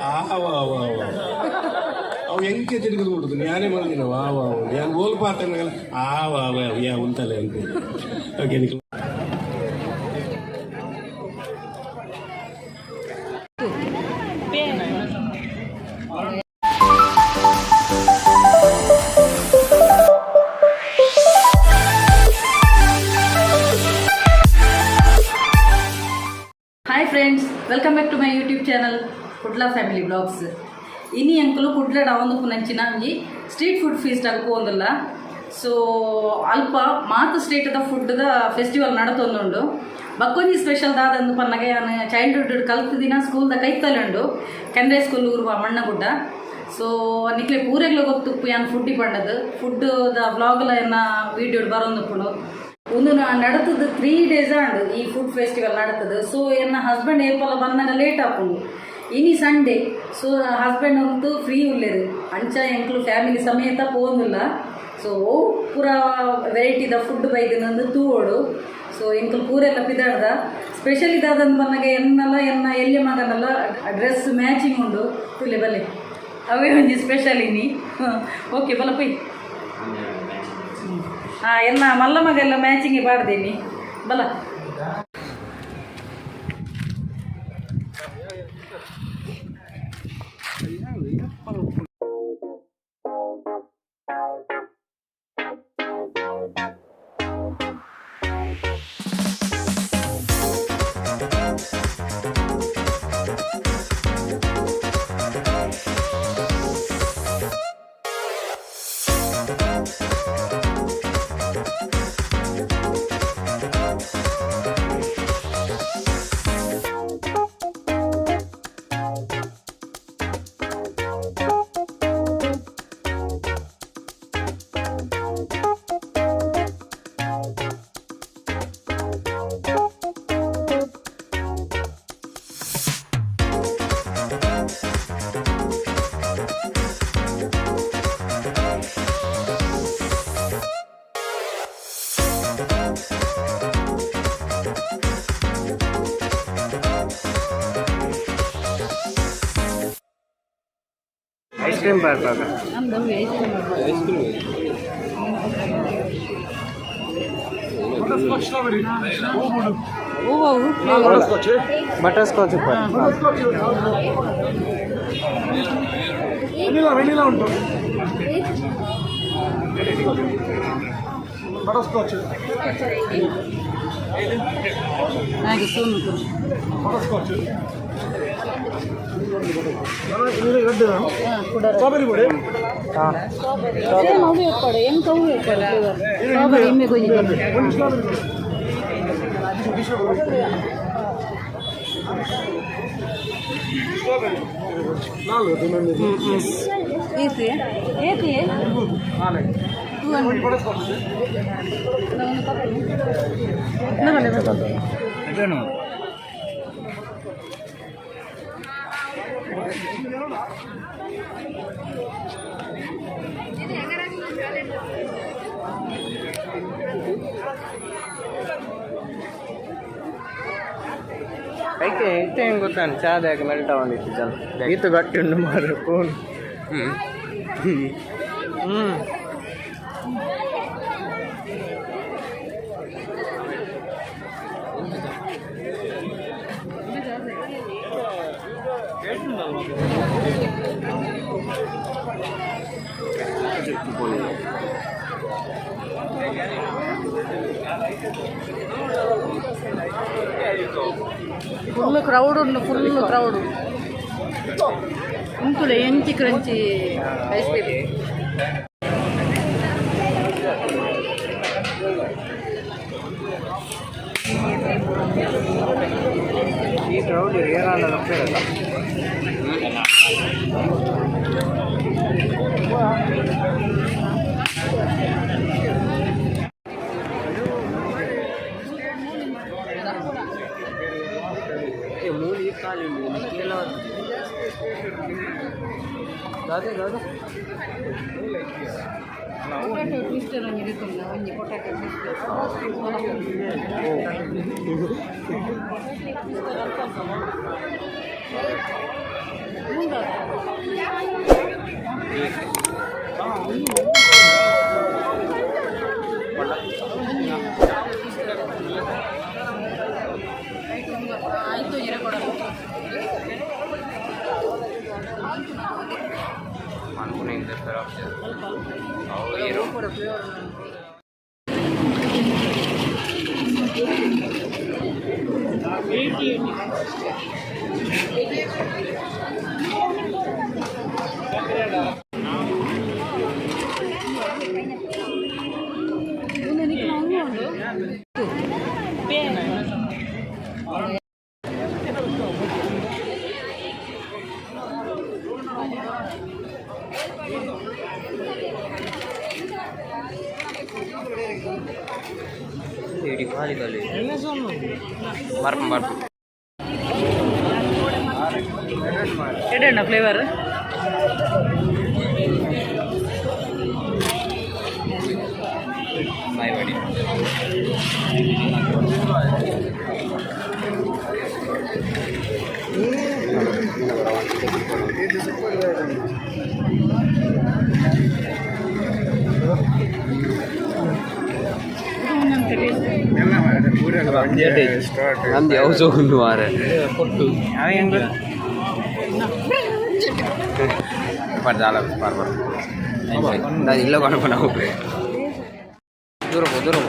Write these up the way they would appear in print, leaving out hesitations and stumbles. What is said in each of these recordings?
ಆವ ಆವ ಆವ ಅವು ಎಂಕೆ ತಿರುಗುದು ಬಿಡುದು ನಾನೇ ಬಂದಿನ ವಾ ವಾ. ನಾನು ಓಲ್ ಪಾತ್ರ ಆವ ಆವ ಯಾ ಉಂತಲೆ ಅಂತ. Okay Nikhil. Hi friends, welcome back to my YouTube channel Kudla family blogs. ಇನಿ ಅಂಕಲು ಕುಡ್ಲಡ್ ಅವಂದು ಪುನಂಚಿನ ಒಂಜಿ ಸ್ಟ್ರೀಟ್ ಫುಡ್ ಫೀಸ್ಟ್ ಆಗ ಪೋಂದುಲ್ಲ. ಸೊ ಅಲ್ಪ ಮಾತ ಸ್ಟೇಟದ ಫುಡ್ದ ಫೆಸ್ಟಿವಲ್ ನಡತೊಂದುಂಡು. ಬಕ್ಕೊಂಜಿ ಸ್ಪೆಷಲ್ ದಾದಂದು ಪನ್ನಗ, ಯಾನ್ ಚೈಲ್ಡ್ಹುಡ್ ಕಲ್ತ್ ದಿನ ಸ್ಕೂಲ್ದ ಕೈತಲುಂಡು, ಕೆನರಾ ಸ್ಕೂಲ್ ಊರ್ವ ಮಣ್ಣಗುಡ್ಡ. ಸೊ ನಿಕ್ಲೆ ಪೂರೆಗ್ಲ ಗೊತ್ತುಪ್ಪು ಯಾನ್ ಫುಡ್ಡಿ ಪಂಡದು, ಫುಡ್ ದ ವ್ಲಾಗ್ಲ ಎನ್ನ ವೀಡಿಯೋ ಬರೋಂದುಪ್ಪುಂಡು. ಒಂದು ನಡತದ 3 ಡೇಸ್ ಆಂಡ್ ಈ ಫುಡ್ ಫೆಸ್ಟಿವಲ್ ನಡತದ. ಸೊ ಎನ್ನ ಹಸ್ಬೆಂಡ್ ಏಪಲ ಬಂದಾಗ ಲೇಟ್ ಆಪುಂಡು. ಇನಿ ಸಂಡೇ, ಸೊ ಹಸ್ಬೆಂಡ್ ಅಂತೂ ಫ್ರೀ ಉಲ್ಲೇರು. ಅಂಚ ಎಂಕ್ಲು ಫ್ಯಾಮಿಲಿ ಸಮೇತ ಪೋಂದುಲ್ಲ. ಸೊ ಓ ಪೂರ ವೆರೈಟಿದ ಫುಡ್ ಬೈದಿನಂದು ತೂವೋಡು. ಸೊ ಎಂಕುಲು ಪೂರೆಲ್ಲ ಪಿದಾಡ್ದ. ಸ್ಪೆಷಲ್ ಇದಾದಂದು ಬಂದಾಗ ಎನ್ನಲ್ಲ ಎನ್ನ ಎಲ್ಯ ಮಗನಲ್ಲ ಡ್ರೆಸ್ ಮ್ಯಾಚಿಂಗ್ ಉಂಡು. ತುಲೆ ಬಲೆ, ಅವೇ ಒಂಜಿ ಸ್ಪೆಷಲ್ ಇನಿ. ಓಕೆ, ಬಲ ಪೊಯ್. ಹಾಂ, ಎನ್ನ ಮಲ್ಲ ಮಗೆಲ್ಲ ಮ್ಯಾಚಿಂಗ್ ಪಾಡ್ದೇನಿ, ಬಲ. Ice cream park. ನಮ್ದು ಐಸ್ ಕ್ರೀಮ್. ಹೂವು. Butter scotch. ವೆನಿಲಾ, ವೆನಿಲಾ ಉಂಟು, ಬಟರ್ ಸ್ಕಾಚ್. ಹಾಗೆ ಸೋನು. ಬಟರ್ ಸ್ಕಾಚ್ ಸ್ಟ್ರಾಬೆರಿ ಕೊಡಿ. ಸೇಮ್ ಅವೇ ಇಪ್ಪಡು, ಎಂಕ್ ಅವು ಇಪ್ಪಡು ಫ್ಲೇವರ್. ಸ್ಟ್ರಾಬೆರಿ ಇಮ್ಮೆ ಗೊಂಜಿ. ಒಂದು ಸ್ಟ್ರಾಬೆರಿ ಕೊಡಿ. ಸ್ಟ್ರಾಬೆರಿ ನಾಲ್ಕು. ಏತಿ ಏತಿ? 200. Butter scotch. ಇದೇನು? ಐಕೆ ಇತ್ತೆ ಹೆಂಗೆ ಗೊತ್ತಾನೆ ಚಾದ ಮೆಲ್ಟ್ ಆವೊಂದಿತ್ತು ಜನ. ಈತು ಗಟ್ಟಿ ಉಂಡು ಮಾರು ಫೋನ್. ಹ್ಞೂ ಹ್ಞೂ. ಫುಲ್ ಕ್ರೌಡ್ ಉಂಡು, ಫುಲ್ ಕ್ರೌಡ್ ಉಂಟುಲೆ. ಎಂಚಿ ಕ್ರಂಚಿ ಐಸ್ ಕ್ರೀಮ್. ಈ ಕ್ರೌಡ್ ಏರಾಂಡ ಹೋಗ್ತಿರಲ್ಲ. ಮೂರು ಖಾಲಿ ಕೇಳೋ. ದಾದೆ ದಾದ. ಪೊಟ್ಯಾಟೊ ಟ್ವಿಸ್ಟರ್ ಒಂಜಿ ದೆತ್ತೊಂದ, ಒಂಜಿ ಪೊಟ್ಯಾಟೊ ಟ್ವಿಸ್ಟರ್. ಆಯ್ತು ಇರ ಕೊಡಲ್ಲ. ಇಡೀ ಖಾಲಿ ಖಾಲಿ ಬರ್ಪ ಬರ್ಪ. ಎಡೆಣ್ಣ ಫ್ಲೇವರ್. ಬಾಯ್ ಬಡಿ. ನಂದು ಯಾವ ಸೋಗುಂಡು ಮಾರೆ ಪರ್ ಪರ್ ನಾನು ಇಲ್ಲ ಕೊಡಪ್ಪ ನಾವು ದೂರ ಪೋ, ದೂರ ಪೋ.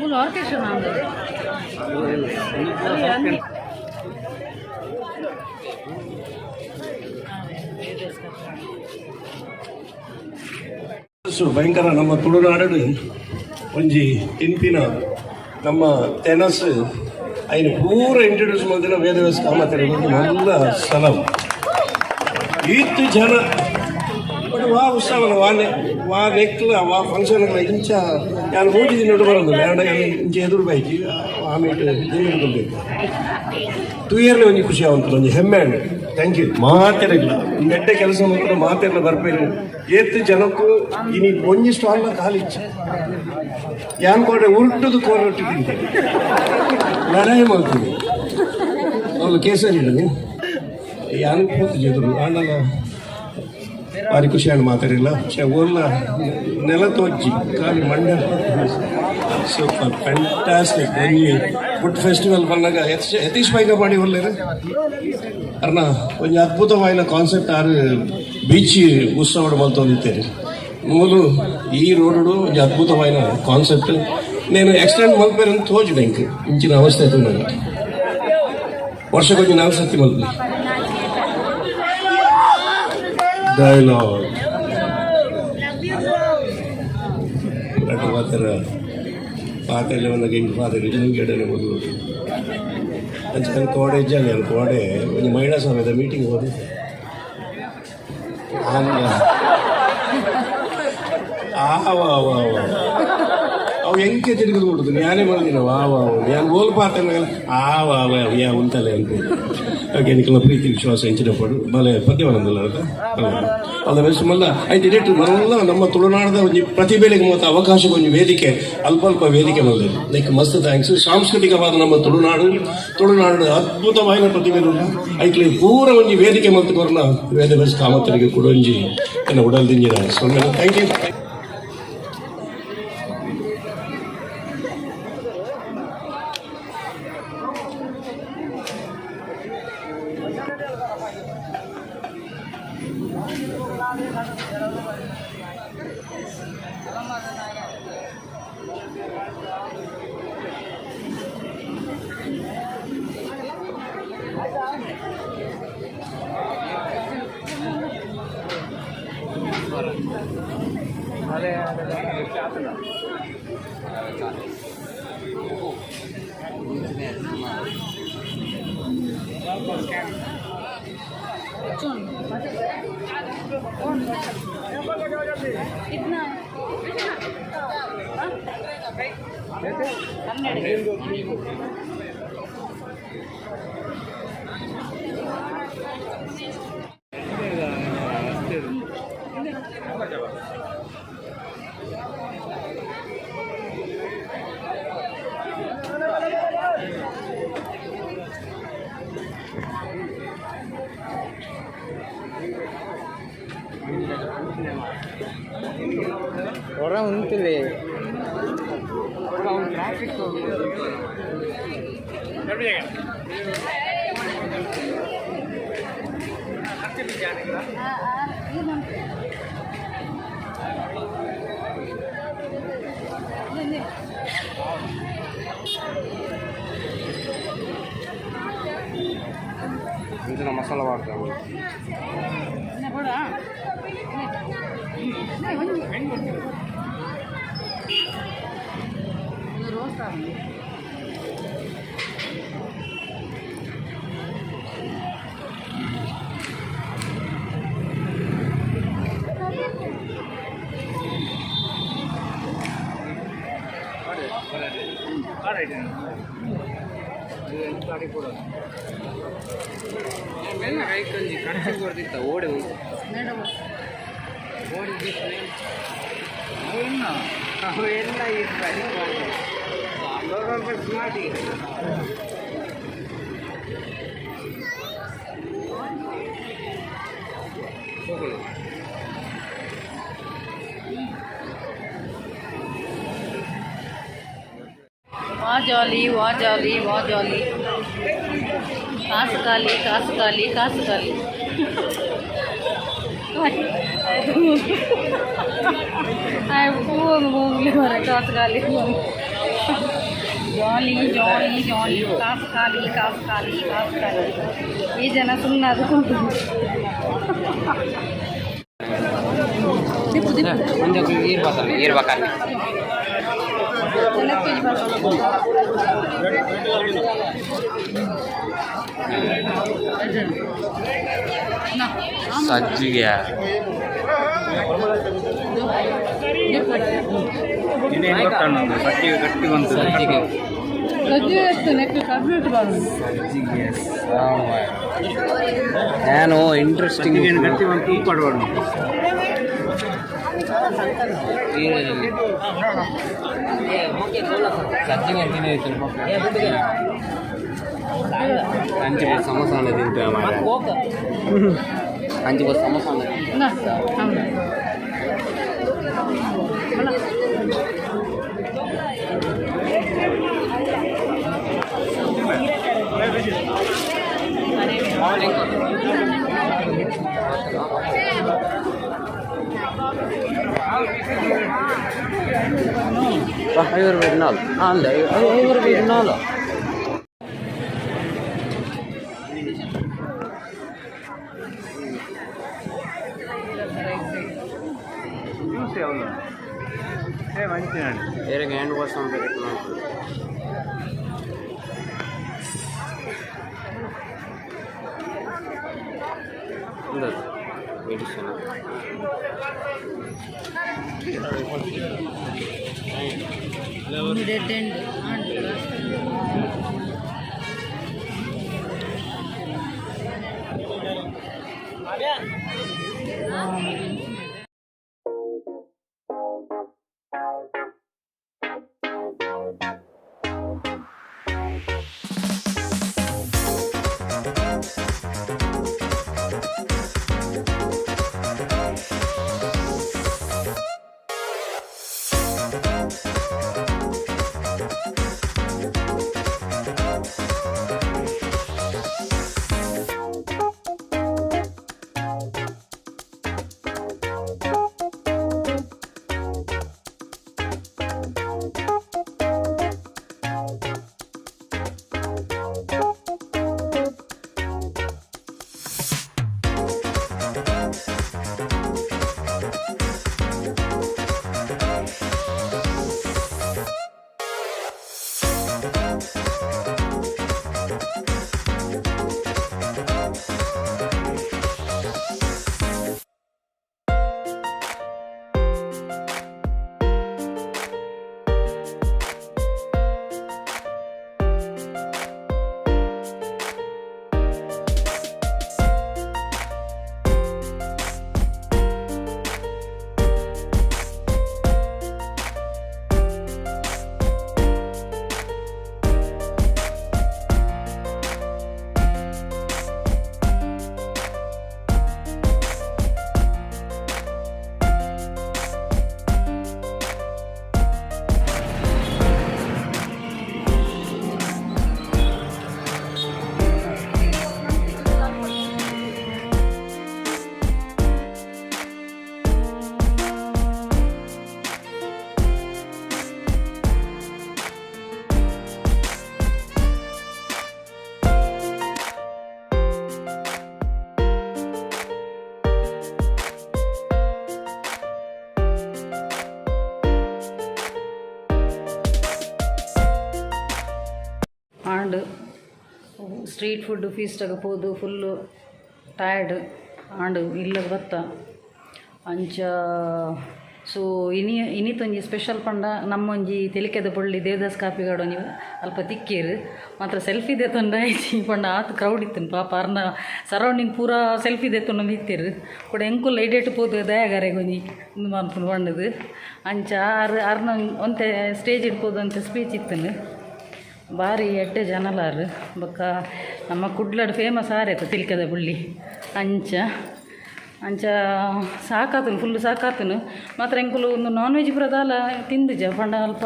ಮೂಲ ಆರ್ಕೆಸ್ಟ್ರಾ. ಸೊ ಭಯಂಕರ ನಮ್ಮ ತುಳುನಾಡು ಒಂಜಿ ತಿನ್ಪಿನ ನಮ್ಮ ತೆನಸ್ ಐನ್ ಪೂರ ಇಂಟ್ರೊಡ್ಯೂಸ್ ಮಲ್ದಿನ ವೇದವ್ಯಾಸ ಕಾಮತ್ ಮಲ್ಲ ಸಲಾಂ. ಈತ್ ಜನ ಬಟ್ ವಾ ಉತ್ಸವನ ವಾ ವಾ ನೆಕ್ಲ ವಾ ಫಂಕ್ಷನ್ ಇಂಚ ಯಾನ್ ಮೂಜಿ ದಿನ ಬರೋದಿಲ್ಲ. ಎರಡು ಇಂಚ ಎದುರು ಬೈಕಿ ಆಮೇಲೆ ದಿನ ತೂಯರ್ಲಿ ಒಂಜಿ ಖುಷಿ ಆವಂತ ಒಂಜಿ ಹೆಮ್ಮೆ. Thank you. ಮಾತೆರಿಲ್ಲ ನೆಡ್ಡೆ ಕೆಲಸ ಮಾತ್ರ ಮಾತೆಲ್ಲ ಬರ್ಪೇರು ಏತ್ ಜನಕ್ಕೂ ಇನಿ ಒಂಜಿ ಸ್ಟಾಲ್ನ ಖಾಲಿ ಇಚ್ಚ. ಯಾನ್ ಕೋಡೆ ಉರುಟುದು ಕೋರೊಟ್ಟಿ ತಿಂತೆ ಲಡಾಯಿ ಮಾಡ್ತೀನಿ ಅವ್ರು ಕೇಸರಿ ಇಡೋದು ಯಾನ್ ಕೂತು ಎದುರು ಆಂಡಲ ಭಾರಿ ಖುಷಿ ಆಂಡ್ ಮಾತಾಡಿಲ್ಲ ಓರ್ಲ ನೆಲ ತೋಜ್ಜಿ ಖಾಲಿ ಮಂಡ. Super, fantastic. ಒಂಜಿ ಫುಡ್ ಫೆಸ್ಟಿವಲ್ ಬಂದಾಗ ಯತೀಶ್ ಬೈಗ ಮಾಡಿ ಒಲ್ಲೇರು ಅರ್ನ ಒಂಜಿ ಅದ್ಭುತವಾಯಿನ ಕಾನ್ಸೆಪ್ಟ್ ಆರು ಬೀಚ್ ಉತ್ಸವ ಮಲ್ತೊಂದಿತ್ತೇನೆ ಮೂಲು ಈ ರೋಡು ಒಂಜಿ ಅದ್ಭುತವಾಯಿನ ಕಾನ್ಸೆಪ್ಟ್. నేను ಎಕ್ಸ್ಟೆಂಡ್ ಮಲ್ಪೇರಂತ ತೋಜುಡು ಇಂಕ್ ಇಂಚಿನ ಅವಸ್ಥೆ ತೂನಗ ವರ್ಷಕ್ಕೊಂಜಿ ನಾಲ್ಕು ಸತಿ ಮಲ್ಪಿ ಡೈಲಾಗ್ ರಡ್ಡು ಮಾತರ ಪಾತೆಲ್ಲ ಬಂದಾಗ ಇಂಕ್ ಪಾತೆರ ಇಂಗ್ ಮೊದಲು ಅಂಚ ಕೋಡೆ ಇಜ್ಜಾನೆ ನಾನು ಕೋಡೆ ಒಂಜಿ ಮಹಿಳಾ ಸಭೆದ ಮೀಟಿಂಗ್ ಹೋದೆ. ಆವ ಆವ ಆವ ಅವು ಎಂಕೆ ತಿರುಗಿದು ಬಿಡುದು ನಾನೇ ಮಲ್ದಿನ ವಾ ವಾ ಯಾನ್ ಓಲ್ ಪಾತೆರ್ನಗಲ ಆವ ಆವ ಯಾ ಉಂತಲೆ ಅಂತ. ಓಕೆ, ನಿಕಲ ಪ್ರೀತಿ ವಿಶ್ವಾಸ ಎಂಚಿನ ಪಡು ಬಲೆ ಪದ್ಯವನಂದಲ್ಲ ಅಲ್ಲ ಬೆಸ್ಟ್ ಮಲ್ಲ ಐತೆ ಡೇಟ್ ಮಲ್ಲ ನಮ್ಮ ತುಳುನಾಡದ ಒಂಜಿ ಪ್ರತಿಭೆಗೆ ಮತ್ತು ಅವಕಾಶಕ್ಕೆ ಒಂಜಿ ವೇದಿಕೆ ಅಲ್ಪ ಅಲ್ಪ ವೇದಿಕೆ ಮಲ್ದೆ ಲೈಕ್ ಮಸ್ತ್ thanks. ಸಾಂಸ್ಕೃತಿಕವಾದ ನಮ್ಮ ತುಳುನಾಡು ತುಳುನಾಡು ಅದ್ಭುತವಾದ ಪ್ರತಿಭೆ ಐಕ್ಲೆ ಪೂರ ಒಂಜಿ ವೇದಿಕೆ ಮಲ್ತು ಕೊರ್ನ ವೇದ ಕಾಮತ್ತರಿಗೆ ಕೂಡ ಒಂಜಿ ಎನ್ನ ಉಡಲ್ ದಿಂಜಿನ ಸೊನ್ನೆ. Thank you. कितना 12. ಹೊರ ಉಂತಿಲ್ಲ ಟ್ರಾಫಿಕ್. ಇಂಚಿನ ಮಸಾಲ ಮಾಡ್ತಾರೆ. ಓಡಿ ವಾ ಜಾಲಿ, ವಾ ಜಾಲಿ, ವಾ ಜಾಲಿ. ಕಾಸು ಖಾಲಿ, ಕಾಸು ಖಾಲಿ, ಕಾಸು ಖಾಲಿ. ಕಾಸು ಖಾಲಿ. ಜಾಲಿ ಜಾಲಿ ಜಾಲಿ. ಕಾಸು ಖಾಲಿ, ಕಾಸು ಖಾಲಿ, ಕಾಸು ಖಾಲಿ. ಈ ಜನ ಸುಮ್ಮನೆ ಅದಕ್ಕೂ ದಿಪ್ಪು ದಿಪ್ಪು. ಒಂಜಿ ಈರ್ ಬಾತಲ್ಲ ಈರ್ ಬಾಕಲ್ಲಿ. ಸಜ್ಜಿಗೆ ಸಜ್ಜಿಗೆ ಗಟ್ಟಿ ಬಂತು. ಸಜ್ಜಿಗೆ. ಸಜ್ಜಿಗೆ. ನಾನು ಇಂಟ್ರೆಸ್ಟಿಂಗ್. ಗಟ್ಟಿ ಬಂತು, ಉಪ್ಪಾಡು. ಸಜ್ಜಿಗೆ ತಿನ್ನಿತ್ತು. ಅಂಚೆ ಸಮೋಸ ತಿಂತೇವೆ ಮಾರ್ರೆ. ಅಂಚೆ ಸಮೋಸ. ಐವತ್ತು ರೂಪಾಯಿ ನಾಲ್ ಅಲ್ಲ, 50 ರೂಪಾಯಿ ನಾಲ್. ಜ್ಯೂಸ್ ಯಾವುದು? ಏ ಮಂಚಿನ. ಬೇರೆ ಹ್ಯಾಂಡ್ ವಾಶ್ ಅಂತ. Medicine. Dead end. Street food ಫೀಸ್ಟಾಗ ಪೋದು ಫುಲ್ಲು ಟಯರ್ಡ್ ಆಂಡ್ ಇಲ್ಲಗ್ ಬತ್ತ. ಅಂಚ ಸೊ ಇನಿ ಇನಿತೊಂಜಿ ಸ್ಪೆಷಲ್ ಪಂಡ ನಮ್ಮೊಂಜಿ ತೆಲಿಕೆದ ಬೊಳ್ಳಿ ದೇವದಾಸ್ ಕಾಪಿಗಾಡ್ ಒಂಜಿ ಅಲ್ಪ ತಿಕ್ಕೇರು. ಮಾತ್ರ ಸೆಲ್ಫಿ ದೆತ್ತೊಂಡ ಇಜ್ಜಿ, ಪಂಡ ಆತ್ ಕ್ರೌಡ್ ಇತ್ತುಂಡು. ಪಾಪ ಅರ್ನ ಸರೌಂಡಿಂಗ್ ಪೂರ ಸೆಲ್ಫಿ ದೆತ್ತೊಂದು ಇತ್ತೆರ್. ಕೂಡ ಎಂಕುಲು ಎಡೆಟ್ ಪೋದು ದಯಾಗಾರೆಗ್ ಒಂಜಿ ಉಂದು ಮನ್ಪುನು ಪಂಡದು. ಅಂಚ ಆರ್ ಅರ್ನ ಒಂತೆ ಸ್ಟೇಜ್ ಪೋದು ಒಂತೆ ಸ್ಪೀಚ್ ಇತ್ತುಂಡು. ಬಾರಿ ಎಡ್ಡೆ ಜನಲಾರು. ಬೊಕ್ಕ ನಮ್ಮ ಕುಡ್ಲಡ್ ಫೇಮಸ್ ಆರೇತ ತೆಲಿಕೆದ ಬುಳ್ಳಿ. ಅಂಚ ಅಂಚ ಸಾಕಾತುಂಡು, ಫುಲ್ ಸಾಕಾತುಂಡು. ಮಾತ್ರ ಎಂಕುಲು ಒಂದು ನಾನ್ ವೆಜ್ ಪೂರ ದಾಲ ತಿಂದಿಜ. ಪಂಡ ಅಲ್ಪ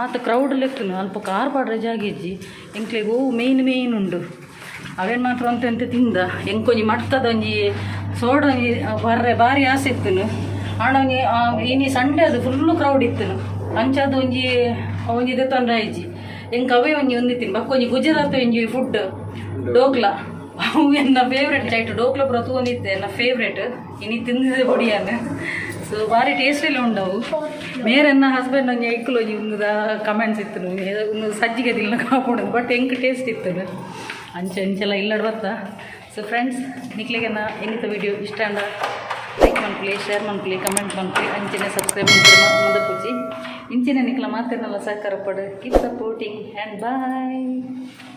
ಆತ್ ಕ್ರೌಡ್ ಲೆಕ್ಕುನು, ಅಲ್ಪ ಕಾರ್ ಪಾಡ್ರೆ ಜಾಗ ಇಜ್ಜಿ ಎಂಕ್ಲೆಗ್. ಓ ಮೇಯ್ನ್ ಮೇಯ್ನ್ ಉಂಡು, ಅವೇನು ಮಾತ್ರ ಒಂತೆ ಒಂತೆ ತಿಂದ. ಎಂಕೊಂಜಿ ಮಟ್ಕದ ಒಂಜಿ ಸೋಡ ಒಂಜಿ ಬರ್ರೆ ಬಾರಿ ಆಸೆ ಇತ್ತುನು. ಆಂಡ ಒಂಜಿ ಇನಿ ಸಂಡೆ, ಅದು ಫುಲ್ಲು ಕ್ರೌಡ್ ಇತ್ತುನು. ಅಂಚಾದ ಒಂಜಿ ಒಂಜಿ ದೆತ್ತೊಂಡ್ರೆ ಇಜ್ಜಿ. ಎಂಕ್ ಅವೇ ಒಂಜಿ ಒಂದಿತ್ತೀನಿ. ಬೊಕ್ಕ ಒಂಜಿ ಗುಜರಾತ್ ಒಂಜಿ ಫುಡ್ ಡೋಕ್ಲಾ, ಅವು ಎನ್ನ ಫೇವ್ರೆಟ್ ಚೈಟ್. ಡೋಕ್ಲಾ ಪೂರ ತೂವೊಂದಿತ್ತೆ, ಎನ್ನ ಫೇವ್ರೆಟ್. ಇನಿ ತಿಂದಿದೆ ಬೊಡಿಯಾನ. ಸೊ ಬಾರಿ ಟೇಸ್ಟ್ ಎಲ್ಲ ಉಂಡವು. ಮೇರೆ ಎನ್ನ ಹಸ್ಬೆಂಡ್ ಒಂಜಿ ಐಕುಲು ಒಂಜಿ ಉಂದುದ ಕಮೆಂಟ್ಸ್ ಇತ್ತುನು, ಉಂದು ಸಜ್ಜಿಗೆ ತಿನ್ನ ಕಾಪುಂಡು. ಬಟ್ ಎಂಕ್ ಟೇಸ್ಟ್ ಇತ್ತುನು. ಅಂಚ ಅಂಚೆಲ್ಲ ಇಲ್ಲಡ್ ಬತ್ತ. ಸೊ ಫ್ರೆಂಡ್ಸ್, ನಿಕ್ಲೆಗೆನ ಇನಿತ ವಿಡಿಯೋ ಇಷ್ಟ ಅಂಡ ಲೈಕ್ ಮನ್ಪುಲೆ, ಶೇರ್ ಮನ್ಪುಲೆ, ಕಮೆಂಟ್ ಮನ್ಪುಲೆ. ಅಂಚನೆ ಸಬ್ಸ್ಕ್ರೈಬ್ ಮನ್ಪುಲೆ ಮುಂದಪುಜಿ. ಇಂಚಿನ ನಿಕ್ಲ ಮಾತೆರ್ನಲ ಸಹಕಾರ ಪಡು. Keep supporting and bye.